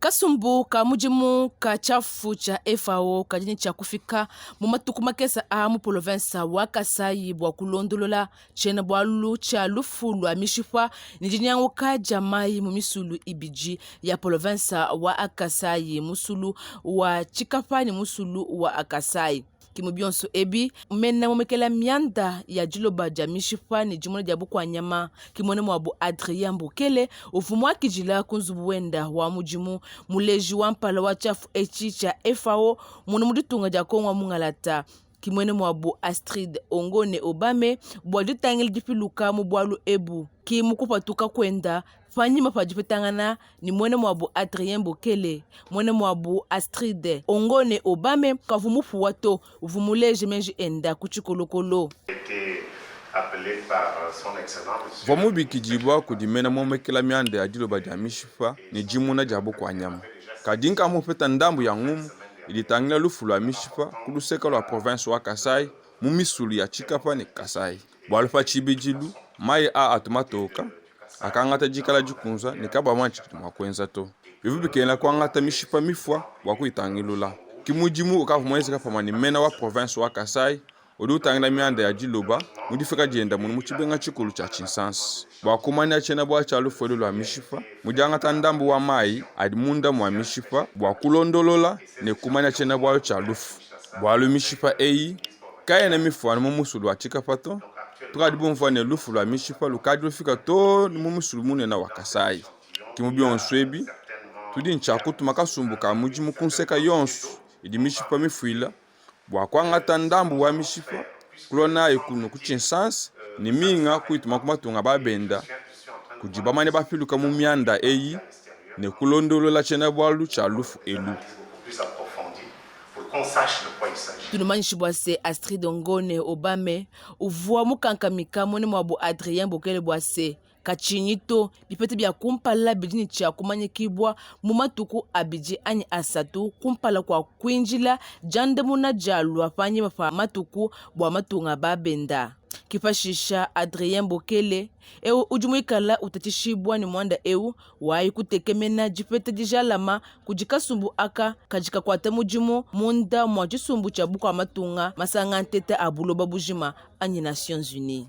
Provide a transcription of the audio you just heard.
Kasumbu ka mudimu ka tshiafu tshia FAO kadi ne tshia kufika mu matuku makese aa mu polovensa wa Kasaï bua kulondolola tshiena-bualu tshia lufu lua mishipa ne dinyanguka dia mayi mu misulu ibidi ya polovensa wa Kasaï, musulu wa Tshikapa ne musulu wa Kasaï. Ke mu bionso ebi, mena momekela mianda ya diloba dia mishipa ne dimona dia bukua-nyama. Ke muena muabu Adrien Bokele uvua muakidila ku nzubu wenda wa mudimu muleji wa mpala wa tshiafu etshi tshia FAO munu mu ditunga dia Congo wa mungalata. Ke muena muabu Astrid Ongone Obame bua ditangila dipiluka mu bualu ebu. Ke mu kupatuka kuenda Panyima pa dipetangana ne muena muabu Adrien Bokele, muena muabu Astrid Ongone Obame kavua mupuwa to, uvua muleje meji enda ku tshikolokolo. Mvua mubikidibua kudi mena muomekela mianda ya diloba dia mishipa ne dimuna dia bukua-nyama. Kadi nkavua mupeta ndambu ya ngumu idi itangila lufu lua mishipa ku luseka lua provense wa Kasai mu misulu ya Tshikapa ne Kasai. Bualu pa tshibidilu mayi aa atu matoka, akangata dikala dikunza ne kabamanya tshidi mua kuenza to. Bivua bikengela kuangata mishipa mifua bua kuyitangilula. Ke mudimu ukavua muenzeka pamue ne mena wa provense wa Kasai udi utangila mianda ya diloba mu difika dienda munu mu tshimenga tshikulu tshia Tshinsansa bua kumanya tshiena-bualu tshia lufu elu lua mishipa mu diangata ndambu wa mayi adi munda mua mishipa bua kulondolola ne kumanya tshiena-bualu tshia lufu bualu mishipa eyi kayena mifuane mu musulu wa Tshikapa to. Tukadi bumvua ne, lufu lua mishipa lukadi lufika too ne mu musulu munene wa Kasai. Ke mu bionso ebi, tudi ne tshia kutuma kasumbu ka mudimu ku nseka yonso idi mishipa mifuila bua kuangata ndambu wa mishipa, kulua nayi kunu ku Tshinsansa ne minga kuyituma ku matunga ba benda kudi bamanya bapiluka mu mianda eyi ne kulondolola tshiena-bualu tshia lufu elu. Tunumanyishe bua se, Astrid Ngone Obame uvua mukankamika muena muabu Adrien Bokele bua se, katshinyi to, bipeta bia kumpala bidi ne tshia kumanyikibua mu matuku abidi anyi asatu kumpala kua kuindila diandamuna dialua panyima pa matuku bua matunga a ba benda. Ke pashisha Adrien Bokele, eu udi muikala utatshishibua ne muanda eu, Wayi kutekemena dipeta dijalama kudi kasumbu aka kadi kakuata mudimu munda mua tshisumbu tshia bukua-matunga masanga nteta a buloba bujima anyi Nations Unies.